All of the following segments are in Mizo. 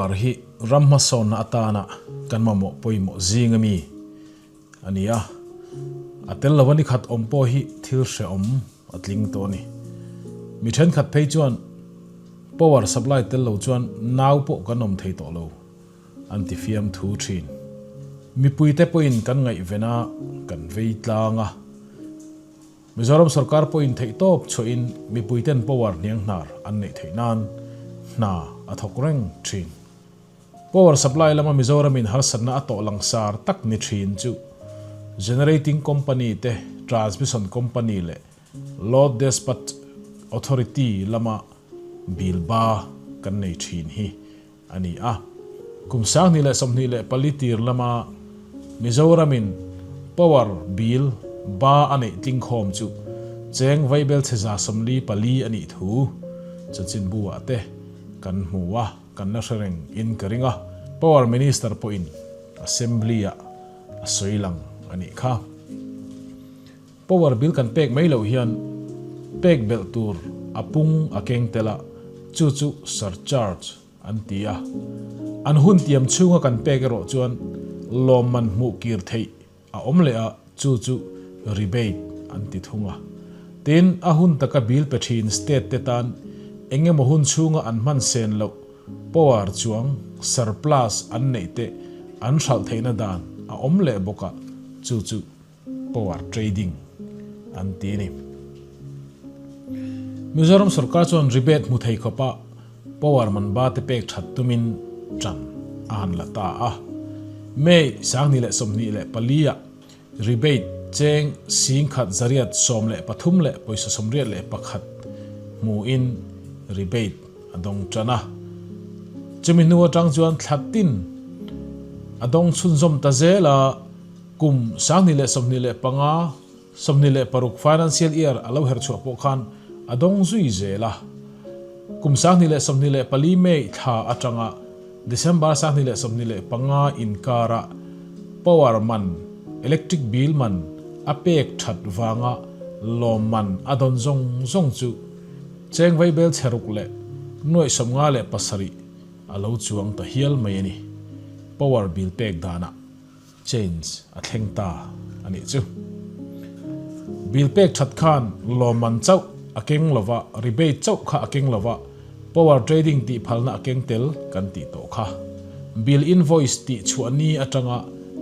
Power hi ram hmasawnna atana kan mamawh pawimawh zing ami a ni a, a tel lova ni khat awm pawh hi thil hrehawm a tling tawh a ni. Mi thenkhat phei chuan power supply tel lo chuan nau pawh kan awm thei tawh lo an ti fiam thu thin. Mipuite pawhin kan ngaihven a, kan vei tlang a. Mizoram sorkar pawhin theihtawp chhuahin mipuiten power hnianghnar an neih theih nan hna a thawk reng thin. Power supply lama Mizoramin harsatna a tawh langsar tak ni thin chu generating company te, transmission company leh load despatch authority lama bill ba kan nei thin hi a ni a. Kum 2024 tir lama Mizoramin power bill ba a neih tlingkhawm chu cheng vaibel chhe 44 a nih thu chanchinbu ah te kan hmu a, kan la hre reng in ka ring a. Power Minister pawhin Assembly ah a sawi lang a nih kha. Power bill kan pek mai loh hian pek belh tur a pung a keng tel a, chu chu surcharge an ti a. An hun tiam chhunga kan pek erawh chuan lawmman hmuh kir theih a awm leh a, chu chu rebate an ti thung a. Tin, a hun taka bill pe thin state te tan eng emaw hun chhunga an hman sen loh power chuang surplus an neih te an hralh theihna dan a awm leh bawk a, chu chu Power trading an ti a ni. Mizoram sorkar chuan rebate hmu thei khawpa power man ba te pek that tumin tan a han la ta a. May 2024 ah rebate cheng 1,113.81 hmuin rebate a dawng tan a. Chumi hnu atang chuan thla tin a dawng chhunzawm ta zel a. Kum 2025, 26 financial year a lo her chhuah pawh khan a dawng zui zel a. Kum 2024 May thla atanga December 2025 inkara power man, electric bill man a pek that vanga lawmman a dawn zawng zawng chu cheng vaibel chhe ruk leh nuaih 57 a lo chuang ta hial mai a ni. Power bill pek danah. Change a thleng ta a nih chu. Bill pek that khan lawmman chauh a keng lova, rebate chauh kha a keng lova, power trading tih phalna a keng tel kan tih tawh kha. Bill invoice tih chhuah ni atanga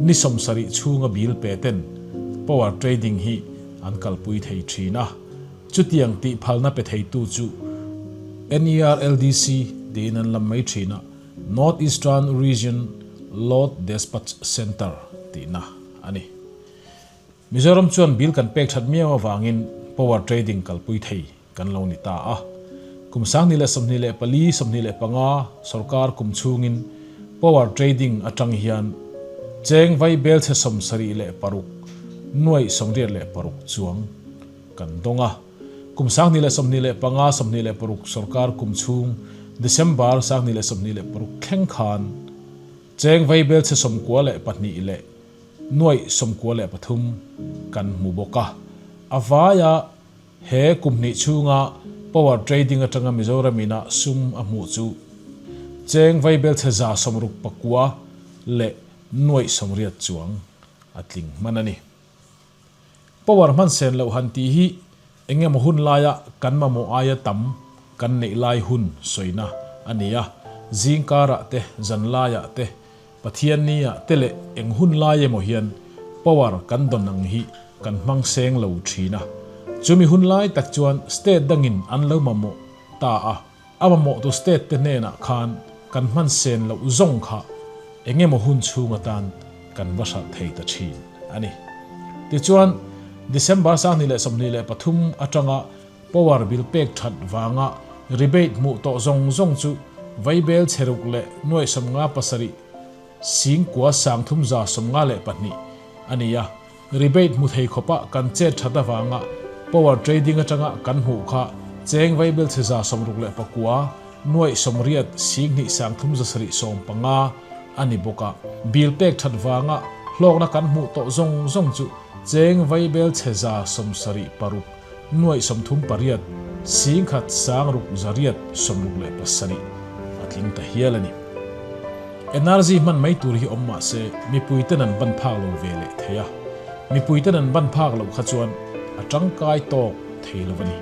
ni 70 chhunga bill pe ten power trading hi an kalpui thei thin a. Chutiang tih phalna pe theitu chu NERLDC tiin an lam mai thin a. North Eastern Region Load Despatch Centre tihna a ni. Mizoram chuan bill kan pek that miau avangin power trading kalpui thei kan lo ni ta a. Kum 2024, 25 sorkar kum chhungin power trading atang hian cheng vai bel chhe 76 nuaih 86 chuang kan dawng a. Kum 2025, 26 sorkar kum chhung December 2026 thleng khan cheng vaibel chhe 92 leh nuaih 93 kan hmu bawk a. A vaia he kum hnih chhunga power trading atanga Mizoram ina sum a hmuh chu cheng vaibel chhe 169 leh nuaih 80 chuang a tling hman a ni. Power hman sen loh han tih hi eng emaw hun laia kan mamawh aia tam kan neih lai hun sawina a ni a, zing karah te, zan laiah te, Pathian niah te leh eng hun lai emaw hian power kan dawn ang hi kan hmang seng lo thin a. Chumi hun lai tak chuan state dangin an lo mamawh ta a, a mamawhtu state te hnenah khan kan hman sen loh zawng kha eng emaw hun chhung atan kan va hralh thei ta thin a ni. Tichuan, December 2023 atanga power bill pek that vanga rebate hmuh tawh zawng zawng chu vaibel chhe ruk leh nuaih 57 singkua 352 a ni a. Rebate hmu thei khawpa kan chet that avanga power trading atanga kan hmuh kha cheng vaibel chhe 69 nuaih 80 sing hnih 3 7 15 a ni bawk a. Bill pek that vanga hlawkna kan hmuh tawh zawng zawng chu cheng vaibel chhe 76 nuaih 38 sing khat sang ruk zariat 67 a tling ta hial a ni. Energy hman mai tur hi awm mah se mipuiten an ban phak lo ve leh thei a, mipuiten an ban phak loh kha chuan a tangkai tawk thei lo a ni.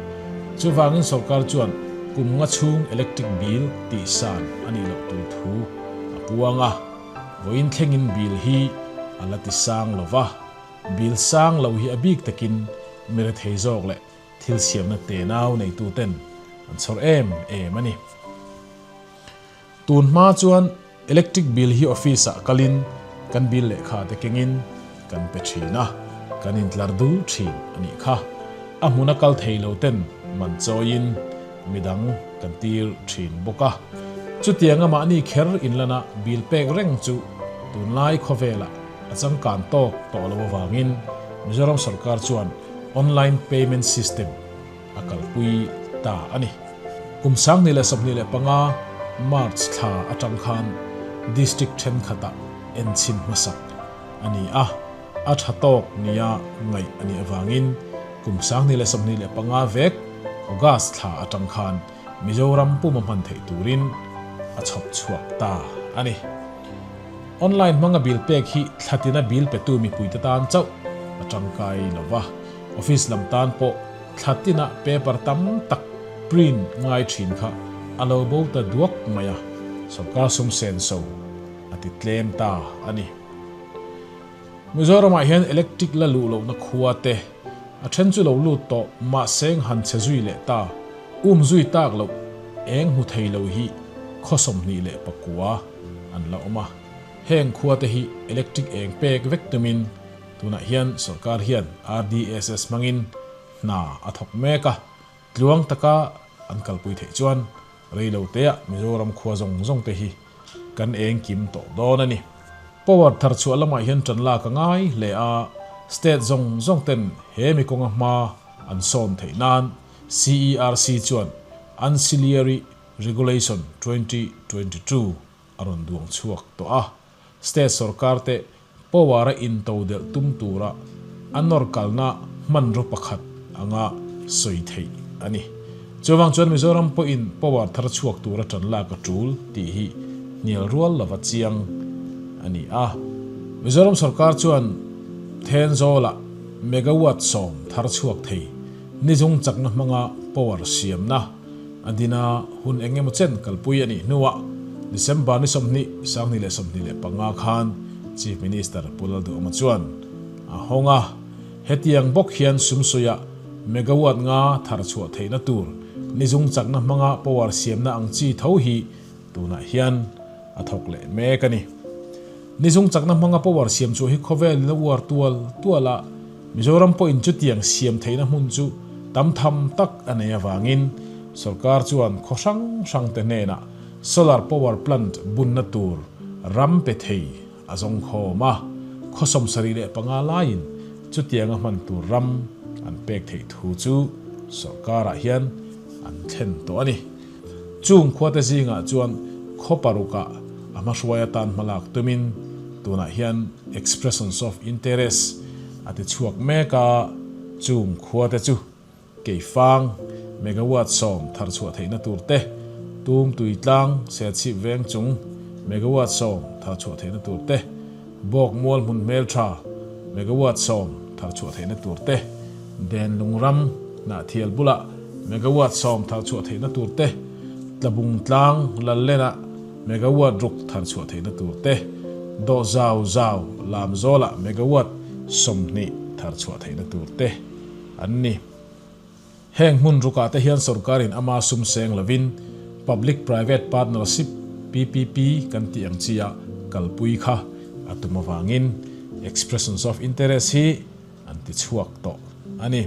Chuvangin sorkar chuan kum nga chhung electric bill tihsan a nih loh tur thu a puang a, vawiin thlengin bill hi a la ti sang lo va, bill sang lo hi a bik takin mi rethei zawk leh thil siamna tenau neituten an chhawr em em a ni. Tun hma chuan electric bill hi office ah kalin kan bill lehkha te kengin kan pe thin a, kan intlar dul thin a nih kha. A hmuna kal thei lo ten man chawiin midang kan tir thin bawk a. Chutianga mahni kher inlana bill pek reng chu tunlai khawvelah a changkan tawk tawh lo avangin Mizoram sorkar chuan online payment system a kalpui ta a ni. Kum 2025 March thla atang khan District thenkhatah enchhin hmasak a ni a, a tha tawk nia ngaih a nih avangin kum 2025 vek August thla atang khan Mizoram puma hman theih turin a chhawp chhuak ta a ni. Online hmanga bill pek hi thlatina bill petu mipuite tan chauh a tangkai lo va, Office lam tan pawh thla tinah paper tam tak print ngai thin kha a lo bo ta duak mai a, sorkar sum senso a ti tlem ta a ni. Mizoramah hian electric la luh lohna khua te a then chu lo lut tawh mahseng han chhe zui leh ta, um zui tak loh eng hmu thei lo hi khaw 29 an la awm a, heng khua te hi electric eng pek vek tumin Tunah hian sorkar hian RDSS hmangin hna a thawk mek a, tluang taka an kalpui theih chuan reiloteah Mizoram khua zawng zawng te hi kan eng kim tawh dawn a ni. Power thar chhuah lamah hian tan lak a ngai hle a, state zawng zawng ten he mi kawnga hma an sawn theih nan CERC chuan Ancillary Regulation 2022 a rawn duang chhuak tawh a. State sorkar te power a intodelh tum tura a nawr kalna hmanraw pakhat anga sawi theih a ni. Chuvang chuan Mizoram pawhin power thar chhuak tura tan lak a tul tih hi hnial rual lova chiang a ni a. Mizoram sorkar chuan Thenzawlah megawatt 10 thar chhuak thei nizung chakna hmanga power siamna A dina hun eng emaw chen kalpui a nih hnuah December ni 20, 2025 khan Chief Minister Pu Lalduhawma chuan a hawng a. Hetiang bawk hian sumsuiah megawatt nga thar chhuah theihna tur nizung chakna hmanga power siamna ang chi tho hi tunah hian a thawk leh mek a ni. Nizung chakna hmanga power siam chhuah hi khawvelin a uar tual tual a, Mizoram pawhin chutiang siam theihna hmun chu tam tham tak a nei avangin sorkar chuan khaw hrang hrang te hnenah solar power plant bunna tur ram pe thei a zawng khawm a, khaw 75 laiin chutianga hman tur ram an pek theih thu chu sorkarah hian an thlen tawh a ni. Chung khuate zingah chuan khaw parukah a hmahruai atan hmalak tumin tunah hian Expressions of Interest a ti chhuak mek a, chung khuate chu Keifang, megawatt 10 thar chhuah theihna tur te, Tum Tuitlang, Serchhip veng chung, megawatt 10 thar chhuah theihna tur te, Bawk Mual hmun hmeltha, megawatt 10 thar chhuah theihna tur te, Den Lungram, Hnahthial bulah megawatt 10 thar chhuah theihna tur te, Tlabung tlang Lallenah megawatt 6 thar chhuah theihna tur te, Dawh Zau Zau Lamzawlah megawatt 20 thar chhuah theihna tur te an ni. Heng hmun rukah te hian sorkarin ama sum seng lovin Public Private Partnership, PPP, kan tih ang chi a kalpui kha a tum avangin Expressions of Interest hi an ti chhuak tawh a ni.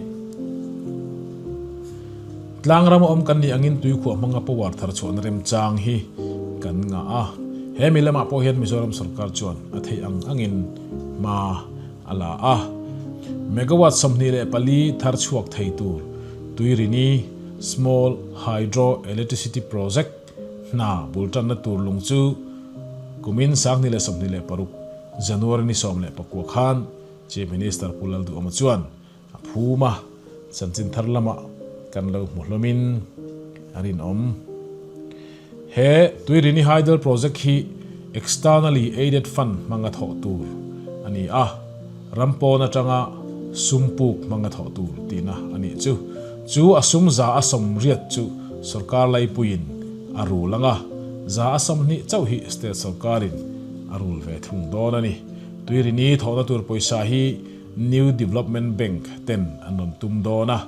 Tlang rama awm kan nih angin tuikhuah hmanga power thar chhuahna remchang hi kan ngah a. He mi lamah pawh hian Mizoram sorkar chuan a theih ang angin hma a la a. Megawatt 24 thar chhuak thei tur Tuirini Small Hydro Electricity Project hna bul tanna tur lung chu kumin 2026 January ni 19 khan Chief Minister Pu Lalduhawma chuan a phum a, chanchin thar lamah kan lo hmu hlawmin a rinawm. He Tuirini Hydel Project hi Externally Aided Fund hmanga thawh tur a ni a, ram pawn atanga sum puk hmanga thawh tur tihna a nih chu. Chu a sum 180 chu sorkar laipuiin a rul ang a, 120 chauh hi state sorkarin a rul ve thung dawn a ni. Tuirini thawhna tur pawisa hi New Development Bank ten an rawn tum dawn a,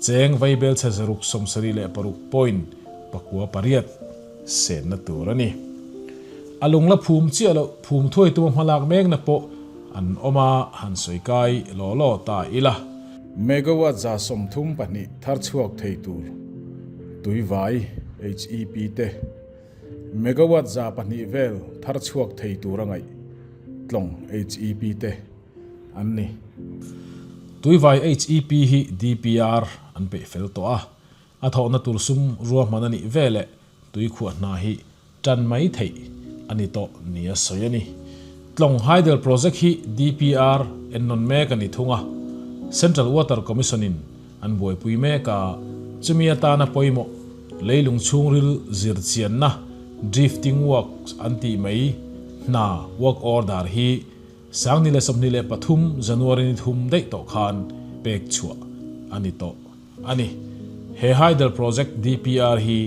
cheng vaibelchhe 676 point 98 senna tur a ni. A lung la phum chiah loh phum thuai tuma hmalak mekna pawh an awm a, han sawi kai law law ta ila. Megawatt 32 thar chhuak thei tur tuivai HEP te, megawatt 200 vel thar chhuak thei tur a ngaih tlawng HEP te an ni. Tuivai HEP hi DPR an peih fel tawh a, A thawhna tur sum ruahman a nih veleh tuikhuah hna hi tan mai theih a ni tawh nia sawi a ni. Tlawng Hydel Project hi DPR ennawn mek a ni thung a, Central Water Commission in an buaipui mek a, chumi atana pawimawh leilung chhungril zirchianna drifting works an tih mai hna work order hi 2023 January ni thum daih tawh khan pek chhuah a ni tawh. A ni. He Hydel Project DPR hi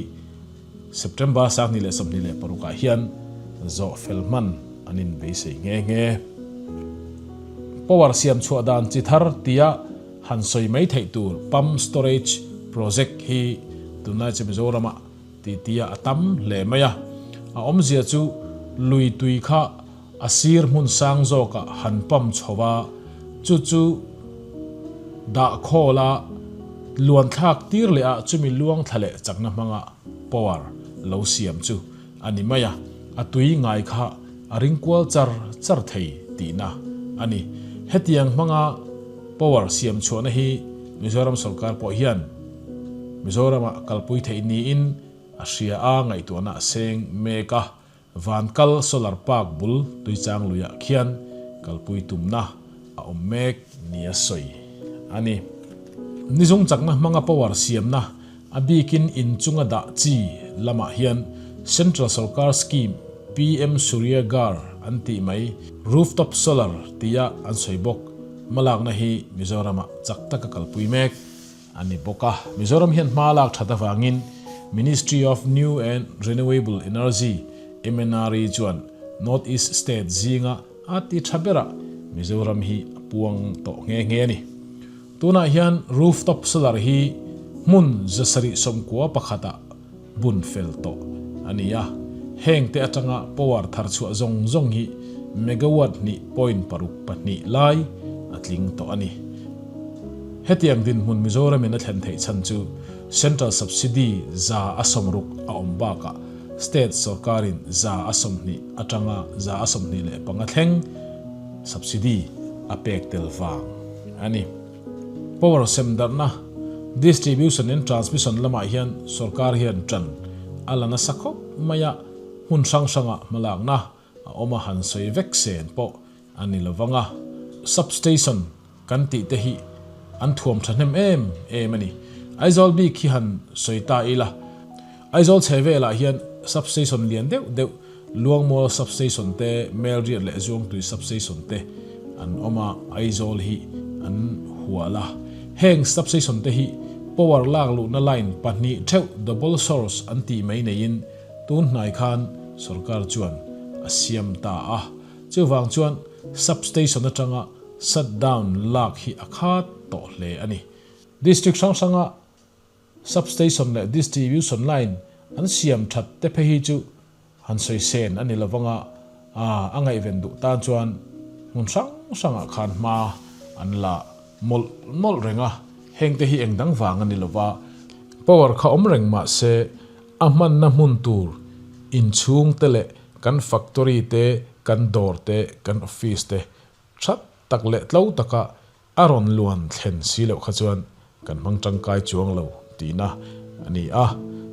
September 2026 ah hian zawh fel hman an inbeisei nghe nghe. Power siam chhuah dan chi thar tia han sawi mai theih tur Pump Storage Project hi tunlai chu Mizoramah titia a tam hle mai a. A awmzia chu lui tui kha A sir hmun sang zawkah han pump chho a, chu chu dah khawl a, luan thlak tir leh a chumi luang thla leh chakna hmanga power lo siam chu a ni mai a, a tui ngai kha a ring kual char char thei tihna a ni. Hetiang hmanga power siam chhuahna hi Mizoram sorkar pawh hian Mizoramah kalpui theih niin a hria a, ngaihtuahna a seng mek a. Vankal Solar Park bul Tuichang luiah khian kalpui tumna a awm mek nia sawi a ni. Nizung chakna hmanga power siamna a bikin inchunga dah chi lamah hian Central Sorkar Scheme PM Surya Ghar an tih mai Rooftop Solar tia an sawi bawk hmalakna hi Mizoramah chak taka kalpui mek a ni bawk a. Mizoram hian hma lak that avangin Ministry of New and Renewable Energy, MNRE, chuan North East State zinga a ti tha berah Mizoram hi a puang tawh nghe nghe a ni. Tunah hian rooftop solar hi hmun 791 ah bun fel tawh a ni a, hengte atanga power thar chhuah zawng zawng hi megawatt hnih point paruk pahnih lai a tling tawh a ni. Hetiang dinhmun Mizoramin a thlen theih chhan chu Central Subsidy 60% a awm bakah State sawrkarin 20% atanga 25% thleng subsidy a pek tel vang a ni. Power sem darhna, Distribution and Transmission lamah hian sorkar hian ṭan a la nasa khawp mai a, hmun hrang hrangah hmalakna a awm a han sawi vek sen pawh a ni lo vang a. Substation kan tih te hi an thuam thahnem em em a ni. Aizawl bik hi han sawi ta ila, Aizawl chhe velah hian substation lian deuh deuh Luangmual substation te, Melriat leh Zuangtui substation te an awm a, Aizawl hi an hual a. Heng substation te hi power lak luhna line pahnih theuh double source an tih mai neiin tun hnai khan sorkar chuan a siam ta a. Chuvang chuan substation atanga shutdown lak hi a khat tawh hle a ni. District hrang hranga Substation leh distribution line an siam that te phei hi chu han sawi sen a ni lo vang a, a ngaihven duh tan chuan hmun hrang hrangah khan hma an la mawlh mawlh reng a, heng te hi eng dang vang a ni lo va, power kha awm reng mah se a hmanna hmun tur inchhung te leh kan factory te, kan dawr te, kan office te that tak leh tlo taka A rawn luan thlen si loh kha chuan kan hmang tangkai chuang lo tihna a ni a.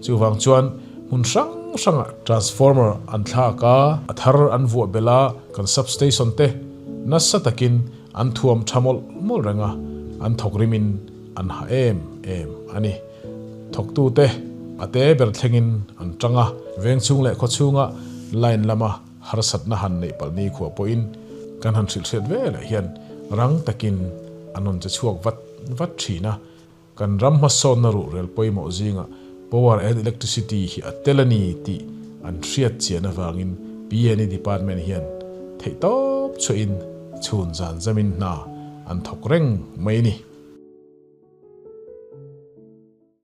Chuvang chuan hmun hrang hrangah transformer an thlak a, a thar an vuah belh a, kan substation te nasa takin an thuam tha mawlh mawlh reng a, an thawk rimin an ha em em a ni. Thawktute a te ber thlengin an tang a, veng chhung leh khaw chhunga line lama. Harsatna han neih palh ni khuah pawhin kan han hrilh hriat velah hian rang takin an rawn che chhuak vat vat thin a. Kan ram hmasawnna ruhrel pawimawh zingah Power and Electricity hi a tel a ni tih an hriat chian avangin PNE Department hian theihtawp chhuahin chhun zan zamin hna an thawk reng mai a ni.